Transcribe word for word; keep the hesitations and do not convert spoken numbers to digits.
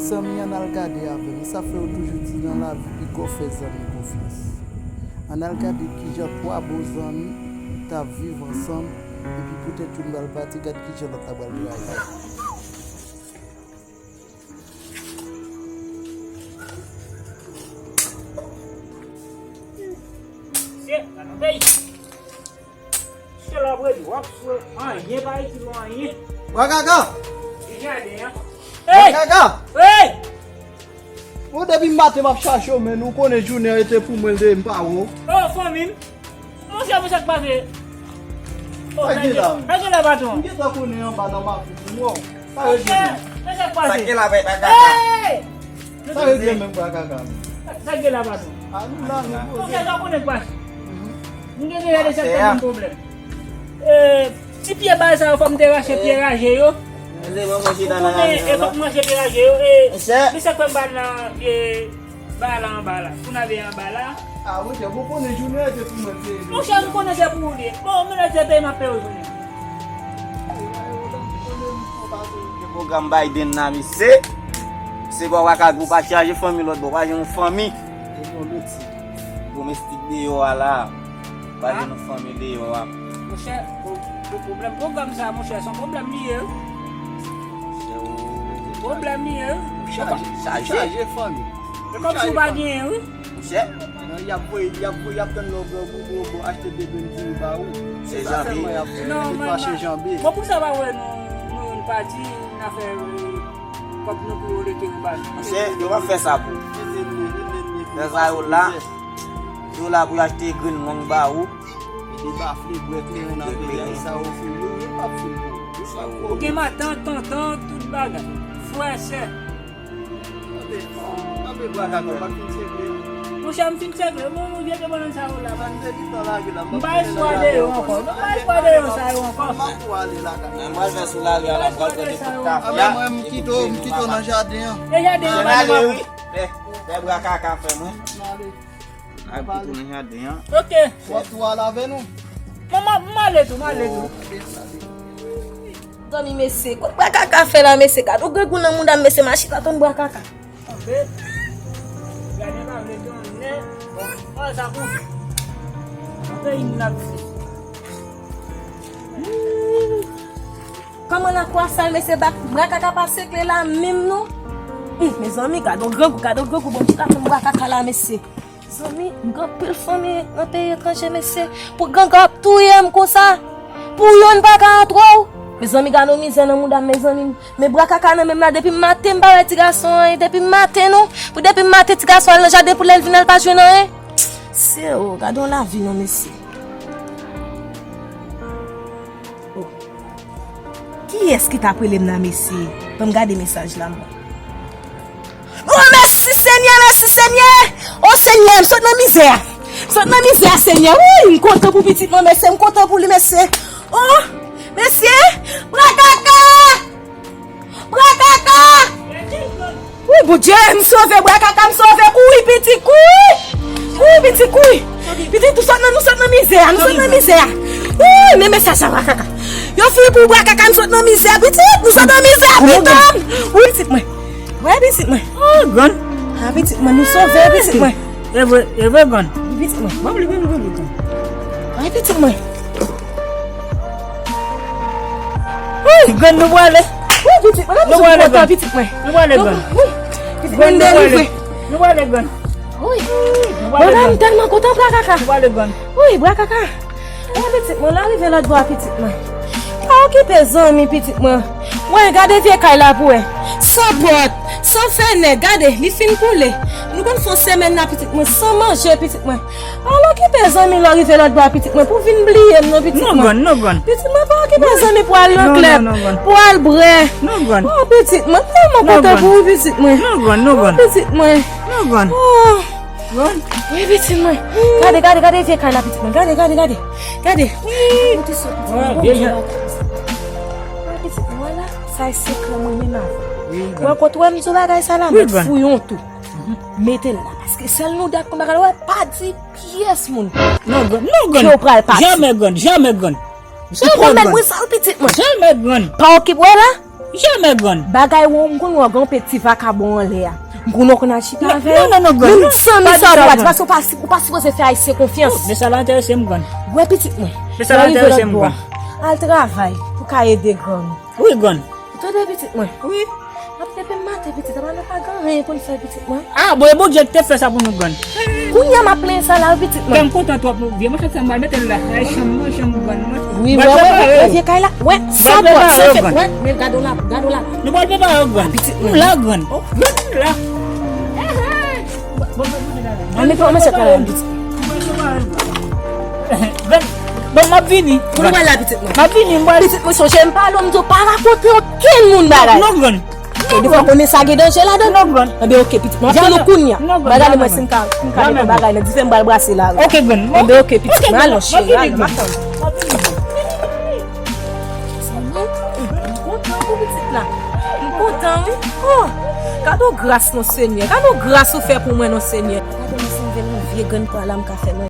Zanmi, ann al gade avè m. Sa fè yo toujou di nan lavi, piga w fè zanmi konfyans. Ann al gade kijan twa bon zanmi t ap viv ansanm, epi poutèt youn pral pati, gad kijan lòt la pral trayi. Mesye, gade yon peyi. Mesye, lè w ap redi, w ap swe, anyen pa itil ou anyen. Bwa kaka! Li jaden an. Bwa kaka! Hey! Bon, depi maten m ap chache w, men ou konnen jounen an rete pou mwen, l te m pa wè w. Oh, fanmi m. Monchè, monchè, sa k pase? Oh, sa k gen la? Sa k gen la, patwon? M gentan konnen anba nan mafya pou mwen. Sa regle menm. Monchè, sa k pase? Sa k gen la, bwa kaka? Hey! Sa regle menm, bwa kaka? Sa k gen la, patwon? A, nou la, nou poze. Monchè, sa w konnen k pase? M gen deja de sèt tèt ban m pwoblèm. Eh, ti pye bal sa yo, fò m te rache pye raje yo. Ou konnen, e fòk m rache pye raje yo. E, li sa k fè m bal nan pye bal la anba la. Pou n ale anba la. A, monchè, bon, konnen jounen an te pou mwen, se. Monchè, m konnen se pou ou li ye. Bon, men lè se peye m ap peye w jounen. Pwogram Biden nan, mesye. Se bò w ka gwo pa chaje fanmi lòt bò, pa gen yon fanmi. Domestik deyò a la. Pa gen yon fanmi deyò a. Monchè, pou, pou pwoblèm pwogram sa, monchè, se yon pwoblèm li ye wi. Pwoblèm li ye wi. Chaje, chaje fanmi. E kòmsi w pa genyen wi. Monchè. Non, y ap voye, y ap voye, y ap tann lè w grangou pou yo bon achte de grenn diri ba ou. Se sa sèlman y ap fè. Non, mache janbe. Bon, pou sa pa wè nou, nou youn pati, n a fè, eh, kòb nou pou yo rete yo ba nou. Monchè, yo pa fè sa pou. Fè sa yo la. Yo la pou yo achte grenn long ba ou. Epi bafle, bwè kleren nan peyi a, sa yo fè yo, yo p ap fè yo. Ou gen matant, tonton, tout bagay. Frè, sè. Monchè, m fin segle. Bon, bon, vye de bannann sa yo la. M pa espwa de yo ankò. M pa espwa de yo sa yo ankò. Mwen pral fè sou lari a la, m pral pran de kout tafya. Mwen, m kite w, m kite w nan jaden an. E jaden an, pa nan mapou. Fè bra kaka fè mwen. Al kite w nan jaden an. Ok. W ap tou al avè nou? Manman, m ale tou, m ale tou. Zanmi mesye, kot bra kaka fè la mesye? Gade yon grangou nan mouda m mesye, m a chita tann bra kaka. Anpe, gade pa vle tounen. Bon, sa pou. Anpe, yon la. Kòman nan kwa sal mesye, bra kaka pa sekle la menm non? Ih, mezanmi, gade yon grangou, gade yon grangou, bon, chita tann bra kaka la mesye. Zanmi, m gen anpil fanmi nan peyi etranje, mesye. Pou ganga ap touye m konsa. Pou youn pa ka antre w. Mezanmi, gade yon mizè nan mouda m, mezanmi. Men bra kaka nan men m la, depi maten m pa wè ti gason an, depi maten non. Pou depi maten ti gason al nan jaden pou lè l vin al pa jwenn anyen. Se o, gade yon lavi non, mesye. Oh. Kiyès ki t ap rele m la, mesye? Ban m gade mesaj la, mwen. Oh, mèsi, Senyè, mèsi, Senyè! Oh, Senyè, m sot nan mizè a. M sot nan mizè a, Senyè. Wi, m kontan pou pitit mwen, mesye. M kontan pou li, mesye. Oh, mesye! Bra kaka! Bra kaka! Wi, Bondye, m sove, bra kaka, m sove. Kouri, pitit, kouri! Kouri, pitit, kouri! Pitit, nou sot nan, nou sot nan mizè a, nou sot nan mizè a. Wi, men mesaj sa, bra kaka. Yo fini pou bra kaka, m sot nan mizè a, pitit, nou sot nan mizè a, pitit. Wi, pitit mwen. Wi, pitit mwen. Oh, grann. Ah, pitit mwen, nou sove, pitit mwen. E vre, e vre, grann. Wi, pitit mwen. Ban m li, ban m li, ban m li, grann. Wi, pitit mwen. Wi, grann, nou prale. Wi, pitit mwen. Nou prale, grann. Pitit mwen. Nou prale, grann. Wi, pitit mwen, nou prale. Nou prale, grann. Wi. Nou prale, grann. Mwen tèlman kontan, bra kaka. Nou prale, grann. Wi, bra kaka. Mwen, pitit mwen, la rive lòt bò a, pitit mwen. Pa okipe zanmi, pitit mwen. Mwen, gade vye kay la pou wè. San pòt, san fenèt, gade, li fin koule. Nou konn fè yon semèn la, pitit mwen, san manje, pitit mwen. Pa al okipe zanmi lè w rive lòt bò a, pitit mwen, pou vin bliye m non, pitit mwen. Non, grann, non, grann. Pitit mwen, pa okipe zanmi pou al nan klèb, pou al bwè. Non, grann. Oh, pitit mwen, m tèlman kontan pou ou, pitit mwen. Non, grann, non, grann. Oh, pitit mwen. Non, grann. Oh. Grann. Wi, pitit mwen. Gade, gade, gade vye kay la, pitit mwen. Gade, gade, gade. Gade. Wi. Kote sot, pitit mwen. Bon, vye jan. Wi, pitit mwen, wè la. Sa e sekrè mwen menm avè w. Wi, grann. Wè, kote w wè m di w bagay sa la, mèt fouyon tou. Mete l la. Paske sèl nou dat konn bagay la, wè, pa di pyès moun. Non, grann. Non, grann. Ke w pral pati. Jamè, grann. Jamè, grann. Ou pwomèt mwen sa, wi, pitit mwen. Jamè, grann. Pa okipe, wè la. Jamè, grann. Bagay wè, m konn wè w gen yon peti vakabon anlè a. M konn wè w konn al chita avè l. Non, non, non, grann. Menm zanmi Pa di sa sa, ou pa di, grann. Paske ou pa, ou pa sipoze fè ayisyen konfyans. Men sa pa enterese m, grann. Wè pitit mwen. Men sa pa enterese m, grann. Al travay pou ka ede grann. Wi, grann. Ou tande pitit mwen? Wi. Ap depi maten pitit, apa nou pa gen anyen pou n fè pitit mwen? Ah, bon, e Bondye ki te fè sa pou nou, grann. Kounye a m ap plenyen sa la, wi, pitit Kè mwen. m kontan twòp, nou vye. Mwen chak sa m pral mete l la. Ay, chanm mwen, chanm grann mwen. Wi, Mwen wè, wè, prepare wè, yo. Vye kay la. Wè, sa Mwen pwòp, prepare sa yo, fèt. grann. Wè, men gado la, gado la. Nou pral prepare yo, grann. Pitit Nou mwen. La, grann. Grann la. An mete yon mesye kay la, pitit. Grann. Bon, m ap vini. Pou nou wè la, pitit mwen. M ap vini, m pral. Pitit mwen, sonje m pa lè m di w pa rakonte okenn moun bagay. Non, grann. E defwa konnen sa gen danje ladan. Non, grann. Anben, oke, pitit mwen. Ap tann ou kounye a. Non, grann. Bagay Jamè, mwen si m ka, m ka Jamè, mete yon grann. Bagay nan dife, m pral brase la. Ok, grann. Anben, oke, pitit Ok, mwen. grann. Alon, cheri, Ok, alon, grann. Ap tann. M kontan pou pitit la. M kontan, wi. Oh, gade yon gras, non, Senyè. Gade yon gras ou fè pou mwen, non, Senyè. Gade mwen si m vin yon vye grenn pwa la, m ka fè mwen.